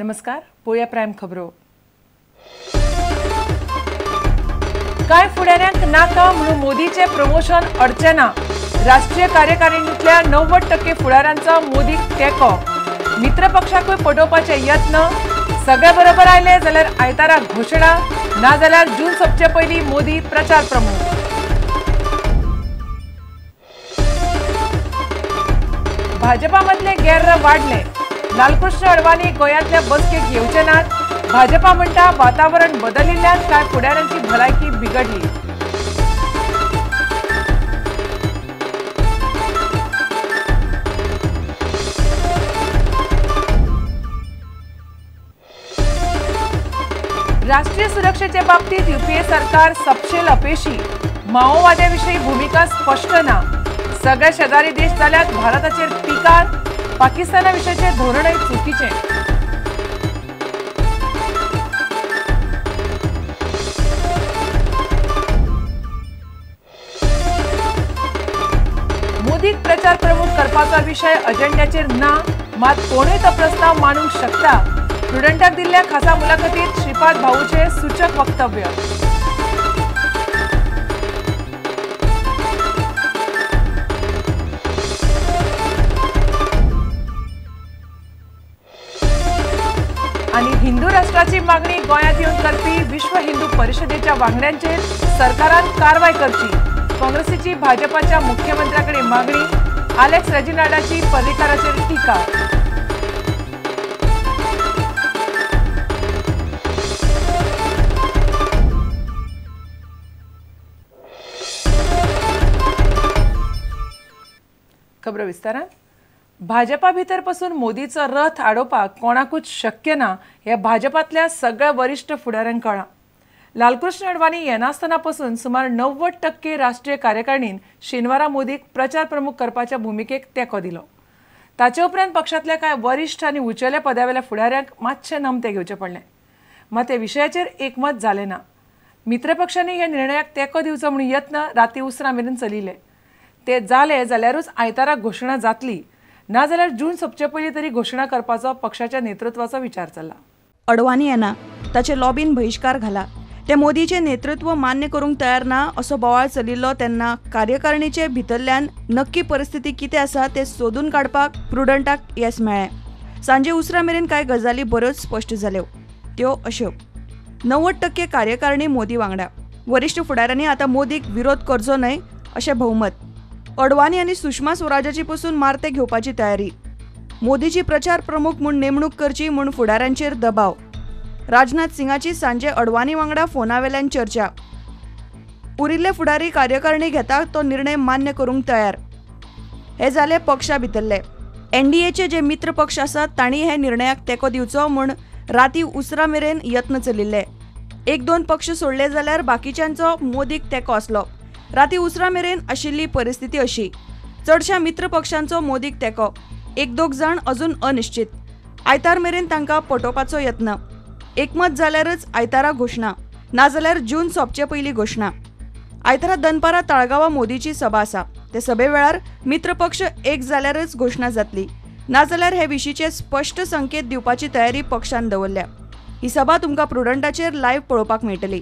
नमस्कार, पळोवया प्रायम खबरो. कांय फुडाऱ्यांक नाका म्हणून मोदीचे प्रमोशन अडचें ना. राष्ट्रीय कार्यकारिणींतल्या 90% फुडाऱ्यांचो मोदीक तेंको. मित्रपक्षाकूय पटोवपाचे यत्न. सगळे बरोबर आयले जाल्यार आयतारा घोशणा, ना जाल्यार जून सोंपचे पयलीं मोदी प्रचार प्रमुख. भाजपा मदले गेर्र वाडले. लालकृष्ण अडवाणी गोंयांतल्या बसकेक येवचे नात. भाजपा म्हणटा वातावरण बदलिल्ल्यान कांय फुडाऱ्यांची भलायकी बिगडली. राष्ट्रीय सुरक्षेचे बाबतीत यूपीए सरकार सपशेल अपेशी. माओवाद्याविषयी भूमिका स्पष्ट ना. सगळे शेजारी देश जाल्यात भारताचेर पिकार. पाकिस्ताना विशींचे धोरणय चुकीचे. मोदीक प्रचार प्रमुख करपाचो विशय अजेंड्याचेर ना, मात कोणूय तो प्रस्ताव मांडूंक शकता. प्रुडंटाक दिल्ल्या खासा मुलाखतीत श्रीपाद भाऊचे सूचक वक्तव्य. आनी हिंदू राष्ट्राची मागणी गोंयांत येवन करपी विश्व हिंदू परिषदेच्या वांगड्यांचेर सरकारान कारवाय करची. काँग्रेसीची भाजपाच्या मुख्यमंत्र्या कडेन मागणी. आलेक्स रेजिनाल्डाची पर्रीकाराचेर टिका. खबरो विस्तारान. भाजपा भितर पसून मोदीचो रथ आडोवपाक कोणाकूच शक्य ना हे भाजपांतल्या सगळ्या वरिश्ठ फुडाऱ्यांक कळ्ळां. लालकृष्ण अडवाणी येनासतना पसून सुमार 90% राष्ट्रीय कार्यकारिणीन शेनवारा मोदीक प्रचार प्रमुख करपाच्या भुमिकेक तेंको दिलो. ताचे उपरांत पक्षांतल्या कांय वरिश्ठ आनी उंचेल्या पदावेल्या फुडाऱ्यांक मातशें नमतें घेवचें पडलें. मात हे विशयाचेर एकमत जालें ना. मित्रपक्षांनी ह्या निर्णयाक तेंको दिवचो म्हूण यत्न राती उसरां मेरेन चलिल्ले. ते जाले जाल्यारूच आयतारा घोशणा जातली, ना जाल्यार जून सोंपचे पयलीं तरी घोशणा करपाचो पक्षाच्या नेतृत्वाचो विचार चल्ला. अडवाणी येना ताचे लॉबीन बहिश्कार घाला. ते मोदीचे नेतृत्व मान्य करूंक तयार ना असो बोवाळ चलिल्लो तेन्ना कार्यकारिणीचे भितरल्यान नक्की परिस्थिती कितें आसा तें सोदून काडपाक प्रुडंटाक येस मेळ्ळें. सांजे उसरां मेरेन कांय गजाली बऱ्योच स्पश्ट जाल्यो, त्यो अश्यो. 90% कार्यकारिणी मोदी वांगडा. वरिश्ठ फुडाऱ्यांनी आतां मोदीक विरोध करचो न्हय अशें भोवमत. अडवाणी आनी सुषमा स्वराजाची पसून मारते घेवपाची तयारी. मोदीची प्रचार प्रमुख म्हूण नेमणूक करची म्हूण फुडाऱ्यांचेर दबाव. राजनाथ सिंगाची सांजे अडवाणी वांगडा फोनावेल्यान चर्चा. उरिल्ले फुडारी कार्यकारिणी घेता तो निर्णय मान्य करूंक तयार. हे जाले पक्षा भितरले. एनडीएचे जे मित्र पक्ष आसात तांणी हे निर्णयाक तेंको दिवचो म्हूण राती उसरां मेरेन यत्न चलिल्ले. एक दोन पक्ष सोडले जाल्यार बाकीच्यांचो मोदीक तेंको आसलो. राती उसरां मेरेन आशिल्ली परिस्थिती अशी. चडशा मित्र पक्षांचो मोदीक तेंको. एक दोग जाण अजून अनिश्चित. आयतार मेरेन तांकां पटोवपाचो यत्न. एकमत जाल्यारच आयतारा घोशणा, नाजाल्यार जून सोंपचे पयलीं घोशणा. आयतारा दनपारां ताळगांवां मोदीची सभा आसा. ते सभे वेळार मित्र पक्ष एक जाल्यारच घोशणा जातली, नाजाल्यार हे विशींचे स्पश्ट संकेत दिवपाची तयारी पक्षान दवरल्या. ही सभा तुमकां प्रुडंटाचेर लायव्ह पळोवपाक मेळटली.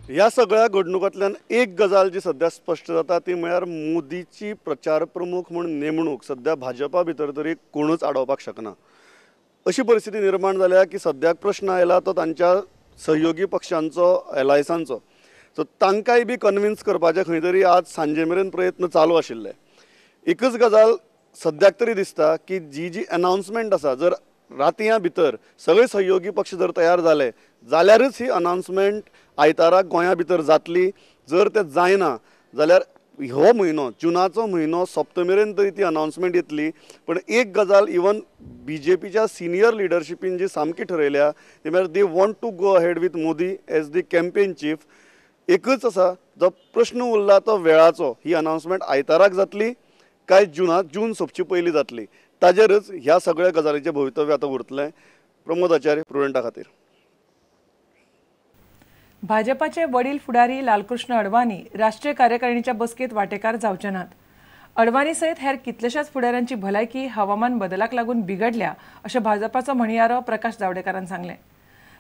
ह्या सगळ्या घडणुकांतल्यान एक गजाल जी सद्या स्पश्ट जाता ती म्हळ्यार मोदीची प्रचार प्रमुख म्हूण नेमणूक सद्या भाजपा भितर तरी कोणूच आडोवपाक शकना. अशी परिस्थिती निर्माण जाल्या की सद्याक प्रश्न आयला तो तांच्या सहयोगी पक्षांचो, एलायसांचो. सो तांकांय बी कन्विन्स करपाचे खंय तरी आज सांजे मेरेन प्रयत्न चालू आशिल्ले. एकच गजाल सद्याक तरी दिसता की जी जी अनाउन्समेंट आसा, जर रातयां भितर सगळे सहयोगी पक्ष जर तयार जाले जाल्यारच ही अनाउन्समेंट आयताराक गोंया भितर जातली. जर ते जायना जाल्यार हो म्हयनो, जुनाचो म्हयनो सोंपता मेरेन तरी ती अनाउन्समेंट येतली. पण एक गजाल इवन बी जे पीच्या सिनियर लिडरशिपीन जी सामकी ठरयल्या ती म्हळ्यार they want to go ahead with Modi as the campaign chief. एकच आसा जो प्रश्न उरला तो वेळाचो. ही अनाउन्समेंट आयताराक जातली काय जून सोंपचे पयलीं जातली, ताजेरच ह्या सगळ्या गजालीचें भवितव्य आतां उरतलें. प्रमोद आचार्य, प्रुडंटा खातीर. भाजपाचे वडील फुडारी लालकृष्ण अडवाणी राष्ट्रीय कार्यकारिणीच्या बसकेत वांटेकार जावचे नात. अडवाणी सयत हेर कितल्याशाच फुडाऱ्यांची भलायकी हवामान बदलाक लागून बिगडल्या अशें भाजपाचो म्हणयारो प्रकाश जावडेकरान सांगलें.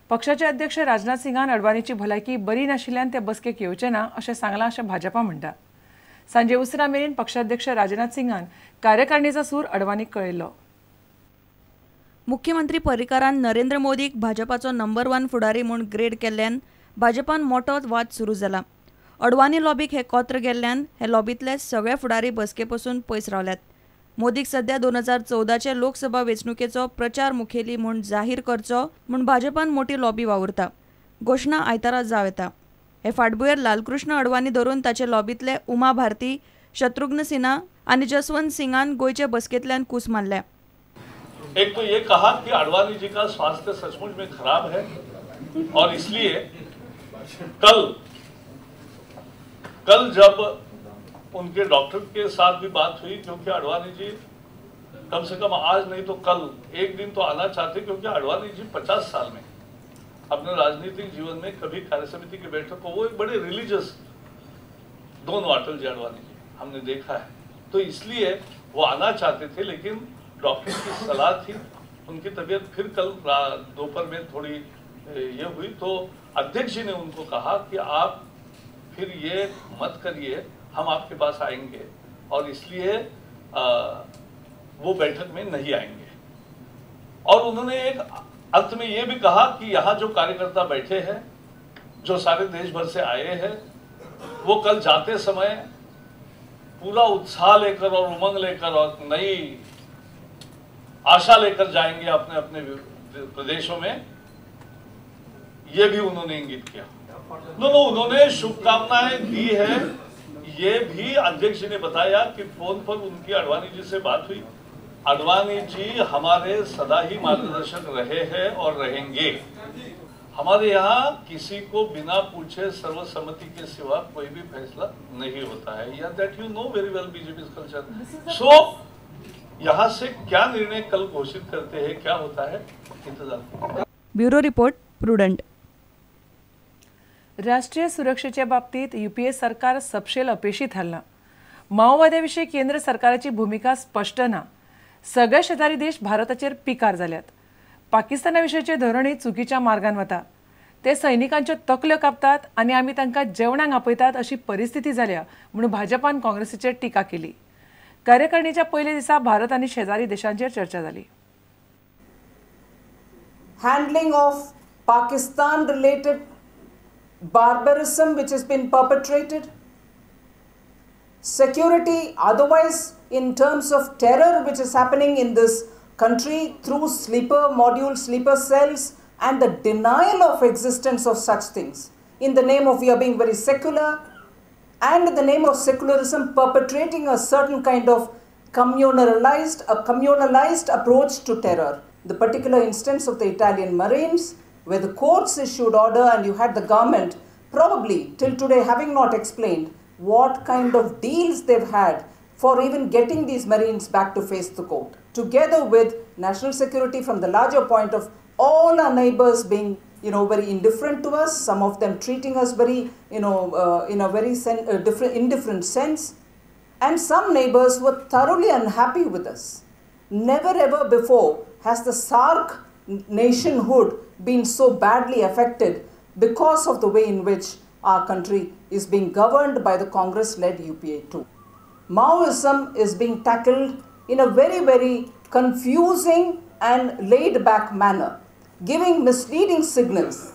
पक्षाचे अध्यक्ष राजनाथ सिंगान अडवाणीची भलायकी बरी नाशिल्ल्यान ते बसकेक येवचे ना अशें सांगलां अशें भाजपा म्हणटा. सांजे उसरां मेरेन पक्षाध्यक्ष राजनाथ सिंगान कार्यकारिणीचो सूर अडवाणीक कळयल्लो. मुख्यमंत्री पर्रीकारान नरेंद्र मोदीक भाजपाचो नंबर 1 फुडारी म्हूण ग्रेड केल्ल्यान भाजपान मोटो वाद सुरू जाला. अडवाणी लॉबीक हे कोत्र गेल्ल्यान हे लॉबींतले सगळे फुडारी बसके पसून पयस रावल्यात. मोदीक सध्या 2014 लोकसभा वेंचणुकेचो प्रचार मुखेली म्हूण जाहीर करचो म्हूण भाजपान मोटी लॉबी वावुरता. घोशणा आयतारा जावं येता. हे फाटभुंयेर लालकृष्ण अडवाणी धरून ताचे लॉबींतले उमा भारती, शत्रुघ्न सिन्हा आनी जसवंत सिंगान गोंयचे बसकेंतल्यान कूस मारल्या. एक तो ये कहा कि आडवाणी जी का स्वास्थ्य सचमुच में खराब है और इसलिए कल जब उनके डॉक्टर के साथ भी बात हुई, क्योंकि आडवाणी जी कम से कम आज नहीं तो कल एक दिन तो आना चाहते, क्योंकि आडवाणी जी 50 साल में अपने राजनीतिक जीवन में कभी कार्यसमिति की बैठक को, वो एक बड़े रिलीजियस दोनों अटल जी आडवाणी जी हमने देखा है, तो इसलिए वो आना चाहते थे, लेकिन डॉक्टर की सलाह थी, उनकी तबीयत फिर कल दोपहर में थोड़ी ये हुई, तो अध्यक्ष जी ने उनको कहा कि आप फिर ये मत करिए, हम आपके पास आएंगे, और इसलिए वो बैठक में नहीं आएंगे। और उन्होंने एक अंत में ये भी कहा कि यहाँ जो कार्यकर्ता बैठे हैं, जो सारे देश भर से आए हैं, वो कल जाते समय पूरा उत्साह लेकर और उमंग लेकर और नई आशा लेकर जाएंगे अपने अपने प्रदेशों में, ये भी उन्होंने इंगित किया। नो उन्होंने शुभकामनाएं दी है। ये भी अध्यक्ष जी ने बताया कि फोन पर उनकी आडवाणी जी से बात हुई। आडवाणी जी हमारे सदा ही मार्गदर्शक रहे हैं और रहेंगे। हमारे यहाँ किसी को बिना पूछे सर्वसम्मति के सिवा कोई भी फैसला नहीं होता है। या that you know very well BJP culture. So यहाँ से क्या निर्णय कल घोषित करते हैं, क्या होता है, इंतजार। Bureau report, Prudent. राष्ट्रीय सुरक्षेच्या बाबतीत यूपीए सरकार सपशेल अपेशी थारला। माओवाद्या विशीं केंद्र सरकाराची भूमिका स्पष्ट ना। सगळे शेजारी देश भारताचेर पिकार जाल्यात। पाकिस्ताना विशींचे धोरणूय चुकीच्या मार्गान वता। ते सैनिकांच्यो तकल्यो कापतात आनी आमी तांकां जेवणाक आपयतात अशी परिस्थिती जाल्या म्हणून भाजपान काँग्रेसीचेर टिका केली। कार्यकारिणीच्या पयल्या दिसा भारत आनी शेजारी देशांचेर चर्चा जाली। Handling of Pakistan related barbarism which has been perpetrated, security otherwise in terms of terror which is happening in this country through sleeper modules, sleeper cells, and the denial of existence of such things in the name of we are being very secular, and in the name of secularism perpetrating a certain kind of communalized approach to terror. The particular instance of the Italian Marines, where the courts issued order and you had the government probably till today having not explained what kind of deals they've had for even getting these Marines back to face the court, together with national security from the larger point of all our neighbors being, you know, very indifferent to us, some of them treating us very, you know, in a very indifferent sense, and some neighbors were thoroughly unhappy with us. Never ever before has the SAARC nationhood been so badly affected because of the way in which our country is being governed by the Congress-led UPA 2. Maoism is being tackled in a very, very confusing and laid-back manner, giving misleading signals.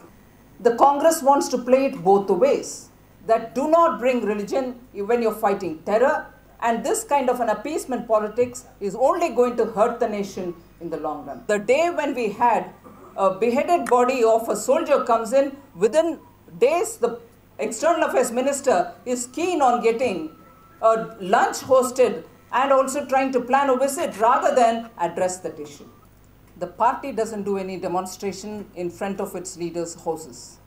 The Congress wants to play it both the ways, that do not bring religion when you're fighting terror, and this kind of an appeasement politics is only going to hurt the nation in the long run. The day when we had a beheaded body of a soldier comes in, within days the External Affairs Minister is keen on getting a lunch hosted and also trying to plan a visit rather than address that issue. The party doesn't do any demonstration in front of its leaders' houses.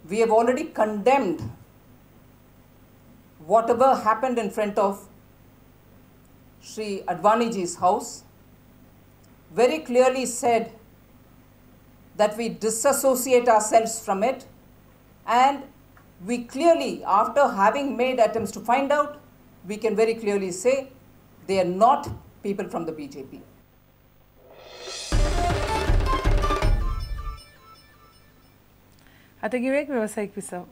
We have already condemned whatever happened in front of Shri Advaniji's house, very clearly said that we disassociate ourselves from it, and we clearly, after having made attempts to find out, We can very clearly say they are not people from the BJP. आतां घेवया एक वेवसायीक विसव.